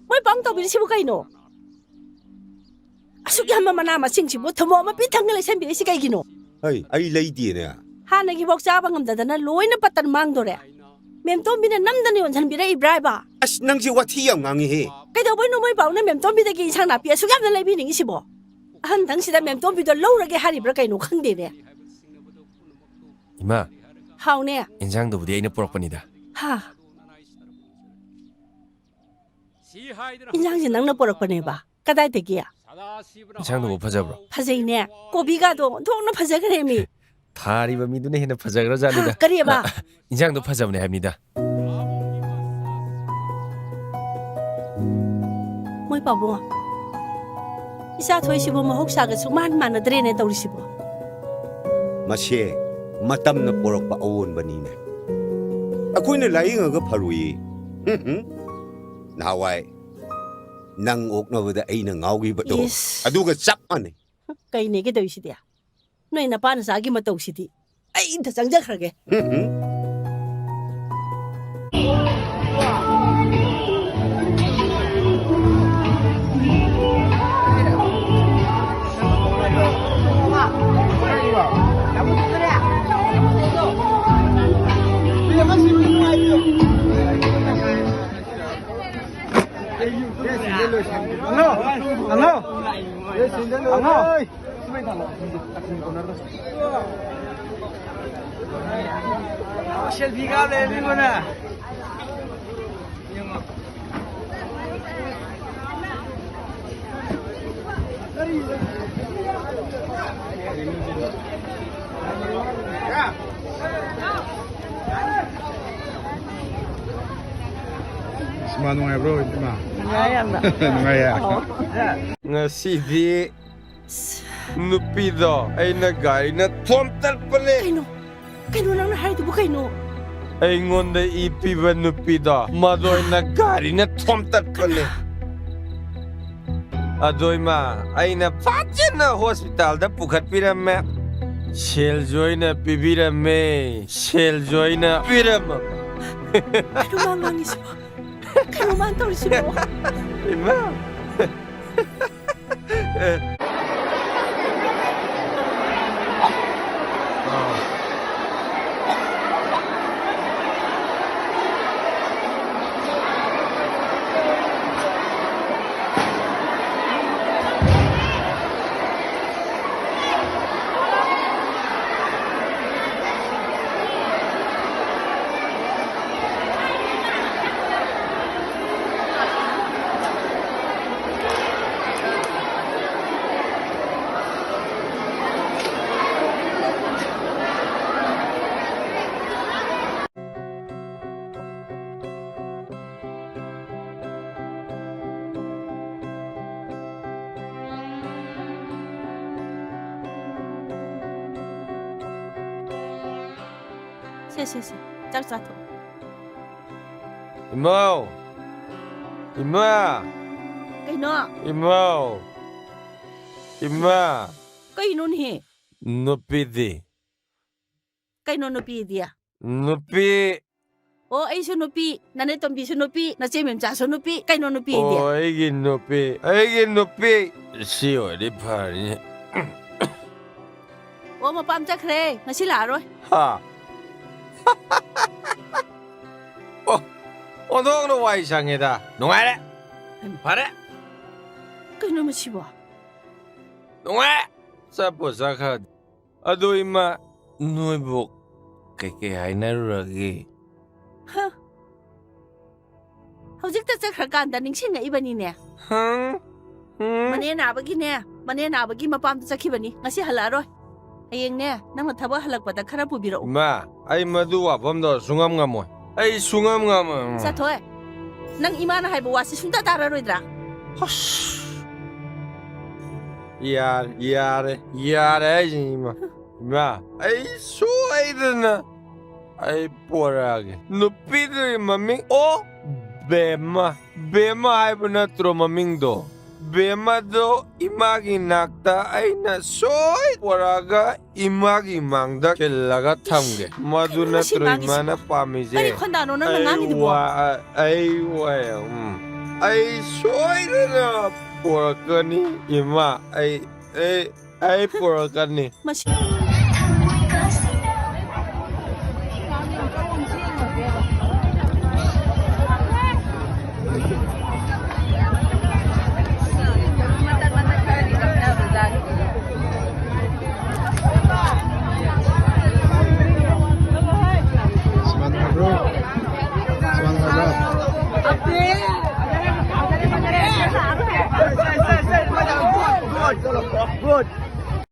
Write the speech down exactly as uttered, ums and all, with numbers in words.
ꯃꯣꯏ ꯄꯥꯎ ꯇꯧꯕꯤꯔꯤꯁꯤꯕꯨ ꯀꯩꯅꯣ? ꯑꯁꯨꯛ ꯌꯥꯝꯕ ꯃꯅꯥ ꯃꯁꯤꯡꯁꯤꯕꯨ ꯊꯨꯝꯃꯣꯛ ꯑꯃ ꯄꯤꯛ ꯊꯟꯅ ꯂꯩꯁꯟꯕꯤꯔꯤꯁꯤ ꯀꯩꯒꯤꯅꯣ? ꯍꯩ, ꯑꯩ ꯂꯩꯇꯦꯅꯦ꯫ ꯍꯥꯟꯅꯒꯤꯐꯥꯎ ꯆꯥꯕ ꯉꯝꯗꯗꯅ ꯂꯣꯏꯅ ꯄꯠꯇꯅ ꯃꯥꯡꯗꯣꯔꯦ꯫ ꯃꯦꯝꯇꯣꯝꯕꯤꯅ ꯅꯝꯗꯅ ꯌꯣꯟꯁꯤꯟꯕꯤꯔꯛꯏꯕ꯭ꯔꯥ ꯍꯥꯏꯕ? ꯑꯁ, ꯅꯪꯁꯦ ꯋꯥꯊꯤ ꯌꯥꯝ ꯉꯥꯡꯉꯤꯍꯦ꯫ ꯀꯩꯗꯧꯕꯩꯅꯣ ꯃꯣꯏ ꯄꯥꯎꯅ ꯃꯦꯝꯇꯣꯝꯕꯤꯗꯒꯤ ꯏꯟꯁꯥꯡ ꯅꯥꯄꯤ ꯑꯁꯨꯛ ꯌꯥꯝꯅ ꯂꯩꯕꯤꯅꯤꯡꯉꯤꯁꯤꯕꯣ? ꯑꯍꯟꯊꯪꯁꯤꯗ ꯃꯦꯝꯇꯣꯝꯕꯤꯗꯣ ꯂꯧꯔꯒꯦ ꯍꯥꯏꯔꯤꯕ꯭ꯔꯥ ꯀꯩꯅꯣ ꯈꯪꯗꯦꯅꯦ꯫ ꯏꯃꯥ, ꯍꯥꯎꯅꯦ꯫ ꯏꯟꯁꯥꯡꯗꯨꯕꯨꯗꯤ ꯑꯩꯅ ꯄꯨꯔꯛꯄꯅꯤꯗ꯫ ꯍꯥ꯫ ꯏꯟꯁꯥꯡꯁꯦ ꯅꯪꯅ ꯄꯨꯔꯛꯄꯅꯦꯕ? ꯀꯗꯥꯏꯗꯒꯤ? ꯏꯟꯁꯥꯡꯗꯨꯕꯨ ꯐꯖꯕ꯭ꯔꯣ? ꯐꯖꯩꯅꯦ꯫ ꯀꯣꯕꯤꯒꯗꯣ ꯑꯣꯟꯊꯣꯛꯅ ꯐꯖꯈ꯭ꯔꯦꯃꯤ꯫ ꯊꯥꯔꯤꯕ ꯃꯤꯗꯨꯅ ꯍꯦꯟꯅ ꯐꯖꯈ꯭ꯔꯖꯥꯠꯅꯤꯗ꯫ ꯍꯥ, ꯀꯔꯤꯑꯕ? ꯏꯟꯁꯥꯡꯗꯣ ꯐꯖꯕꯅꯦ ꯍꯥꯏꯕꯅꯤꯗ꯫ ꯃꯣꯏ ꯄꯥꯕꯨꯡ, ꯏꯆꯥ ꯊꯣꯏꯁꯤꯕꯨ ꯃꯍꯧꯁꯥꯒ ꯁꯨꯛꯃꯥꯟ ꯃꯥꯟꯅꯗ꯭ꯔꯦꯅꯦ ꯇꯧꯔꯤꯁꯤꯕꯣ꯫ ꯃꯁꯦ ꯃꯇꯝꯅ ꯄꯣꯔꯛꯄ ꯑꯑꯣꯟꯕꯅꯤꯅꯦ꯫ ꯑꯩꯈꯣꯏꯅ ꯂꯥꯏꯌꯦꯡꯉꯒ ꯐꯔꯣꯏꯌꯦ꯫ ꯍꯨꯝ ꯍꯨꯝ꯫ ꯅꯍꯥꯟꯋꯥꯏ ꯅꯪ ꯑꯣꯛꯅꯕꯗ ꯑꯩꯅ ꯉꯥꯎꯈꯤꯕꯗꯣ, ꯏꯁ꯫ ꯑꯗꯨꯒ ꯆꯞ ꯃꯥꯟꯅꯩ꯫ ꯀꯩꯅꯦꯒꯦ ꯇꯧꯔꯤꯁꯤꯗꯤ? ꯅꯣꯏ ꯅꯄꯥ ꯅꯆꯥꯒꯤ ꯃꯇꯧꯁꯤꯗꯤ꯫ ꯑꯩ ꯑꯝꯇ ꯆꯪꯖꯈ꯭ꯔꯒꯦ꯫ ꯎꯝ, ꯎꯝ꯫ ꯍꯜꯂꯣ! ꯍꯜꯂꯣ! ꯍꯜꯂꯣ! ꯁꯦꯜꯐꯤ ꯀꯥꯞ ꯂꯩꯔꯦ ꯃꯤꯉꯣꯟꯗ꯫ ꯏꯃꯥ ꯅꯨꯡꯉꯥꯏꯕ꯭ꯔꯣ, ꯏꯃꯥ? ꯅꯨꯡꯉꯥꯏ ꯌꯥꯝꯅ꯫ ꯅꯨꯡꯉꯥꯏꯌꯦ? ꯑꯣ꯫ ꯉꯁꯤꯗꯤ ꯅꯨꯄꯤꯗꯣ ꯑꯩꯅ ꯒꯥꯔꯤꯅ ꯊꯣꯝꯇꯠꯄꯅꯦ꯫ ꯀꯩꯅꯣ? ꯀꯩꯅꯣ ꯅꯪꯅ ꯍꯥꯏꯗꯨꯕꯨ ꯀꯩꯅꯣ? ꯑꯩꯉꯣꯟꯗ ꯏ ꯄꯤꯕ ꯅꯨꯄꯤꯗꯣ ꯃꯗꯣ ꯑꯩꯅ ꯒꯥꯔꯤꯅ ꯊꯣꯝꯇꯠꯄꯅꯦ꯫ ꯑꯗꯣ ꯏꯃꯥ, ꯑꯩꯅ ꯐꯖꯅ ꯍꯣꯁꯄꯤꯇꯥꯜꯗ ꯄꯨꯈꯠꯄꯤꯔꯝꯃꯦ꯫ ꯁꯦꯜꯁꯨ ꯑꯩꯅ ꯄꯤꯕꯤꯔꯝꯃꯦ꯫ ꯁꯦꯜꯁꯨ ꯑꯩꯅ ꯄꯤꯔꯝꯃꯦ꯫ ꯀꯩꯅꯣ ꯃꯥ ꯉꯥꯡꯉꯤꯁꯤꯕꯣ? ꯀꯩꯅꯣ ꯃꯥꯅ ꯇꯧꯔꯤꯁꯤꯕꯣ? ꯏꯃꯥ! ꯁꯦ, ꯁꯦ, ꯁꯦ, ꯆꯥꯛ ꯆꯥꯊꯣꯛꯑꯣ꯫ ꯏꯃꯧ! ꯏꯃꯥ! ꯀꯩꯅꯣ? ꯏꯃꯧ! ꯏꯃꯥ! ꯀꯩꯅꯣꯅꯦꯍꯦ? ꯅꯨꯄꯤꯗꯤ? ꯀꯩꯅꯣ ꯅꯨꯄꯤꯗꯤ? ꯅꯨꯄꯤ꯫ ꯑꯣ, ꯑꯩꯁꯨ ꯅꯨꯄꯤ, ꯅꯅꯦ ꯇꯣꯝꯕꯤꯁꯨ ꯅꯨꯄꯤ, ꯅꯆꯦ ꯃꯦꯝꯆꯥꯁꯨ ꯅꯨꯄꯤ, ꯀꯩꯅꯣ ꯅꯨꯄꯤꯗꯤ? ꯑꯣ, ꯑꯩꯒꯤ ꯅꯨꯄꯤ, ꯑꯩꯒꯤ ꯅꯨꯄꯤ꯫ ꯁꯤ ꯑꯣꯏꯔꯗꯤ ꯐꯔꯤꯅꯦ꯫ ꯑꯣ, ꯃꯄꯥꯝ ꯆꯠꯈ꯭ꯔꯦ, ꯉꯁꯤ ꯂꯥꯛꯑꯔꯣꯏ꯫ ꯍꯥ? ꯑꯣ, ꯑꯣꯟꯊꯣꯛꯅ ꯋꯥꯏ ꯁꯪꯉꯦꯗ꯫ ꯅꯨꯡꯉꯥꯏꯔꯦ꯫ ꯐꯔꯦ꯫ ꯀꯩꯅꯣ ꯃꯁꯤꯕꯣ? ꯅꯨꯡꯉꯥꯏꯔꯦ꯫ ꯆꯠꯄꯨ ꯆꯠꯈ꯭ꯔꯗꯤ꯫ ꯑꯗꯣ ꯏꯃꯥ, ꯅꯣꯏꯕꯨ ꯀꯩꯀꯩ ꯍꯥꯏꯅꯔꯨꯔꯒꯦ? ꯍ꯫ ꯍꯧꯖꯤꯛꯇ ꯆꯠꯈ꯭ꯔꯀꯥꯟꯗ ꯅꯤꯡꯁꯤꯡꯉꯛꯏꯕꯅꯤꯅꯦ꯫ ꯍꯪ? ꯍꯪ? ꯃꯅꯦ ꯅꯥꯕꯒꯤꯅꯦ, ꯃꯅꯦ ꯅꯥꯕꯒꯤ ꯃꯄꯥꯝꯗ ꯆꯠꯈꯤꯕꯅꯤ꯫ ꯉꯁꯤ ꯍꯜꯂꯛꯑꯔꯣꯏ꯫ ꯍꯌꯦꯡꯅꯦ, ꯅꯪꯅ ꯊꯕꯛ ꯍꯜꯂꯛꯄꯗ ꯈꯔ ꯄꯨꯕꯤꯔꯛꯎ꯫ ꯏꯃꯥ, ꯑꯩ ꯃꯗꯨ ꯋꯥꯐꯝꯗꯣ ꯁꯨꯡꯉꯝ ꯉꯝꯃꯣꯏ꯫ ꯑꯩ ꯁꯨꯡꯉꯝ ꯉꯝꯃꯣꯏ꯫ ꯆꯠꯊꯣꯏ, ꯅꯪ ꯏꯃꯥꯅ ꯍꯥꯏꯕ ꯋꯥꯁꯤ ꯁꯨꯡꯇꯥ ꯇꯥꯔꯔꯣꯏꯗ꯭ꯔꯥ? ꯑꯁ! ꯌꯥꯔꯦ, ꯌꯥꯔꯦ, ꯌꯥꯔꯦ ꯍꯥꯏꯁꯤꯅꯤ, ꯏꯃꯥ꯫ ꯏꯃꯥ, ꯑꯩ ꯁꯣꯏꯗꯅ ꯑꯩ ꯄꯣꯔꯛꯑꯒꯦ꯫ ꯅꯨꯄꯤꯗꯨꯒꯤ ꯃꯃꯤꯡ, ꯑꯣ, ꯕꯦꯝꯃ꯫ ꯕꯦꯝꯃ ꯍꯥꯏꯕ ꯅꯠꯇ꯭ꯔꯣ ꯃꯃꯤꯡꯗꯣ? ꯕꯦꯝꯃꯗꯣ ꯏꯃꯥꯒꯤ ꯅꯥꯛꯇ ꯑꯩꯅ ꯁꯣꯏ ꯄꯣꯔꯛꯑꯒ ꯏꯃꯥꯒꯤ ꯃꯥꯡꯗ ꯈꯤꯜꯂꯒ ꯊꯝꯒꯦ꯫ ꯃꯗꯨ ꯀꯩꯅꯣ ꯃꯁꯤ ꯅꯠꯇ꯭ꯔꯣ ꯉꯥꯡꯉꯤꯁꯤ? ꯏꯃꯥꯅ ꯄꯥꯝꯃꯤꯁꯦ? ꯀꯔꯤ ꯈꯣꯟꯗꯥꯅꯣ ꯅꯪꯅ ꯑꯩ ꯉꯥꯡꯉꯤꯗꯨꯕꯣ? ꯋꯥ-, ꯑꯩ ꯋꯥꯏ, ꯎꯝ꯫ ꯑꯩ ꯁꯣꯏꯗꯅ ꯄꯣꯔꯛꯀꯅꯤ, ꯏꯃꯥ꯫ ꯑꯩ, ꯑꯩ, ꯑꯩ ꯄꯣꯔꯛꯀꯅꯤ꯫ ꯃꯁꯤ